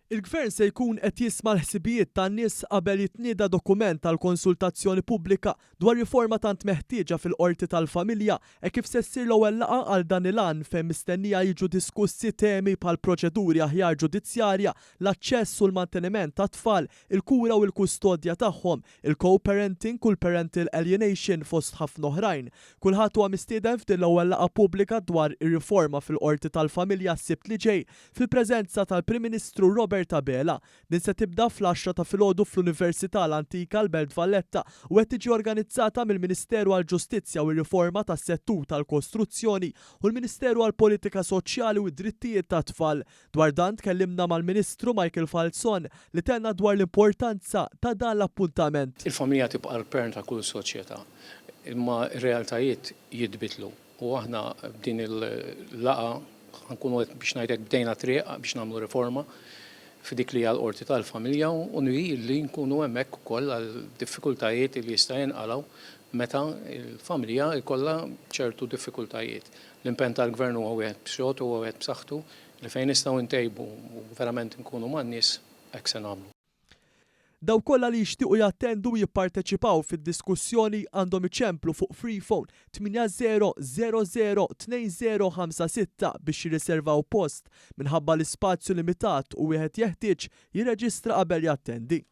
Il-Gvern se jkun qed jisma' l-ħsibijiet tan-nies qabel jitnieda dokument għall-konsultazzjoni pubblika dwar riforma tant meħtieġa fil-Qorti tal-Familja hekk kif se ssir l-ewwel laqgħa għal dan il-għan fejn mistennija jiġu diskussi temi bħal proċeduri aħjar ġudizzjarja, l-aċċess u l-manteniment tat-tfal, il-kura u l-kustodja tagħhom, il-co-parenting u l-parental alienation fost ħafna oħrajn. Kulħadd huwa mistieden f'din l-ewwel laqgħa pubblika dwar ir-riforma fil-Qorti tal-Familja s-Sibt li ġej fil-preżenza tal-Prim Ministru Robert Abela. Din se tibda fl-għaxra ta' filgħodu fl-Università l-Antika l-Belt Valletta u qed tiġi organizzata mill-Ministeru għall-Ġustizzja u r-Riforma tas-Settur tal-Kostruzzjoni u l-Ministeru għall-Politika Soċjali u d-Drittijiet tat-Tfal. Dwar dan tkellimna mal-Ministru Michael Falzon li tenna dwar l-importanza ta' dan l-appuntament. Il-familja tibqa' l-pern ta' kull soċjetà, imma r-realtajiet jitbiddlu. U aħna b'din il-laqgħa ħa nkunu qed biex ngħid hekk bdejna triq biex nagħmlu riforma f'dik li hija l-Qorti tal-Familja u li nkunu hemmhekk ukoll għal diffikultajiet li jista' jinqalgħu meta l-familja jkollha ċertu diffikultajiet. L-impenn tal-Gvern huwa wieħed b'sod, huwa wieħed b'saħħtu li fejn nistgħu ntejbu u verament nkunu man-nies hekk se nagħmlu. Dawk kollha li jixtiequ jattendu u jipparteċipaw fid-diskussjoni għandhom iċemplu fuq Freephone 80002056 biex jirriservaw post minħabba l-ispazju limitat u wieħed jeħtieġ jirreġistra qabel jattendi.